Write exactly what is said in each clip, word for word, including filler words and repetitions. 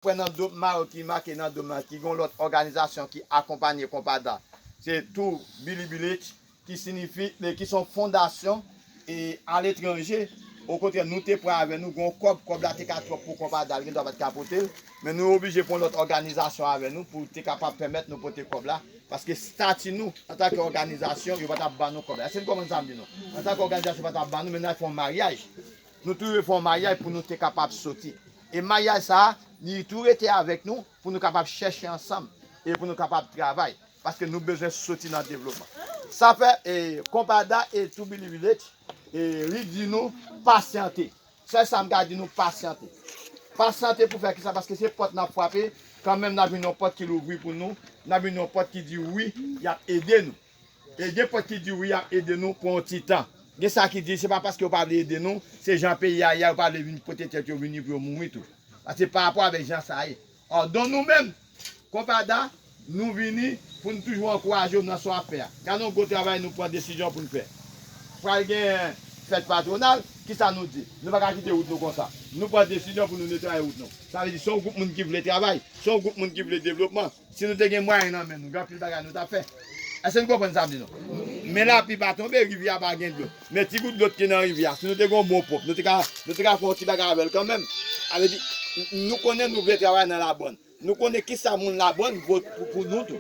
Wè nan do m, mayo ki make nan do m nan, ki gen yon lòt òganizasyon ki akonpanye Konpada. Se Tou Billy Village, ki sinifi, e ki se yon fondasyon e aletranje. Okontrè, nou te pran avè nou, gen yon kòb, kòb la te ka twòp pou Konpada, li gendwa pa t ka pote l, men nou oblije pran lòt òganizasyon avè nou pou te kapab pèmèt nou pote kòb la, paske estati nou, antanke òganizasyon, yo pa t ap ban nou kòb la. Èske n konprann sa m di nou? Antanke òganizasyon, yo pa t ap ban nou, men n al fè yon maryaj. Nou tou fè yon maryaj pou nou te kapab soti. E maryaj sa a, li tou rete avèk nou pou nou kapab chèche ansanm e pou nou kapab travay. Paske nou bezwen soti nan devlopman. Sa fè, e, Konpada e Tou Billy Village, e, li di nou pasyante. Sèl sa m ka di nou, pasyante. Pasyante pou fè kisa? Paske se pòt n ap frape, kanmenm n ap jwenn yon pòt ki louvri pou nou, n ap jwenn yon pòt ki di wi, y ap ede nou. E gen pòt ki di wi, y ap ede nou pou yon ti tan. Gen sa ki di se pa paske yo pa vle ede nou, se jan peyi a ye a, yo pa vle vin pote tèt yo vini pou yo mouri tou. Paske pa rapò avèk jan sa ye. Òdon nou menm, Konpada, nou vini pou nou toujou ankouraje w nan sa w ap fè a. Gade yon gwo travay nou pran desizyon pou n fè. Pral gen fèt patwonal, kisa nou di? Nou pa ka kite wout nou konsa. Nou pran desizyon pou nou netwaye wout nou. Sa vle di, se yon gwoup moun ki vle travay, se yon gwoup moun ki vle devlopman. Si nou te gen mwayen nan men nou, gen anpil bagay nou t ap fè. Èske nou konprann sa m di nou? Men lapli pa tonbe, rivyè a pa gen dlo. Men ti gout dlo ki nan rivyè a, si nou te gen yon bon ponp, nou te ka, nou te ka fè yon ti bagay avè l kanmenm. Sa vle di, n-, nou konnen nou vle travay nan Labòn. Nou konnen kisa moun Labòn vo pou, pou nou tou.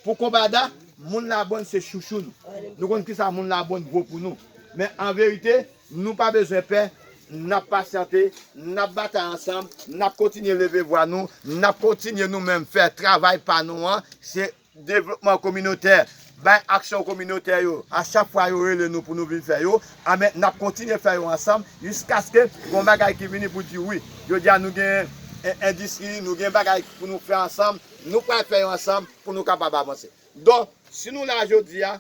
Pou Konpada, moun Labòn se chouchou nou. Nou konn kisa moun Labòn vo pou nou. Men an verite, nou pa bezwen pè, n ap pasyante, n ap batay ansanm, n ap kontinye leve vwa nou, n ap kontinye nou menm fè travay pa nou an, se devlopman kominotè, bay aksyon kominotè yo, a chak fwa yo rele nou pou nou vin fè yo, a men n ap kontinye fè yo ansanm, jiskaske gon bagay ki vini pou di wi. Jodi a nou gen en-, endistri, nou gen bagay pou nou fè ansanm, nou pral fè yo ansanm pou nou kapab avanse. Donk, si nou la jodi a,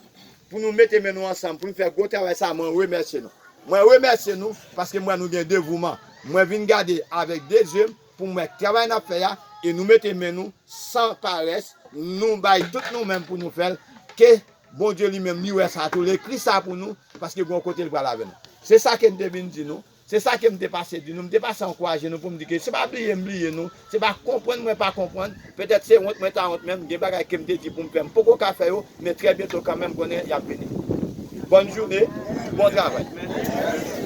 pou nou mete men nou ansanm, pou nou fè gwo travay sa, mwen remèsye nou. Mwen remèsye nou paske m wè nou gen devouman. Mwen vin gade avèk de zye m pou m wè travay n ap fè a, e nou mete men nou san parès, nou bay tout nou menm pou nou fè l. Ke Bondye li menm li wè sa tou, li ekri sa pou nou, paske gon kote l pral avè nou. Se sa ke m te vin di nou. Se sa ke m te pase di nou. M te pase ankouraje nou pou m di ke se pa bliye m bliye nou, se pa konprann mwen pa konprann, petèt se wont mwen ta wont, men m gen bagay ke m te di pou m fè, m poko ka fè yo, men trè byento kanmenm konnen y ap vini. Bòn jounen, bon travay.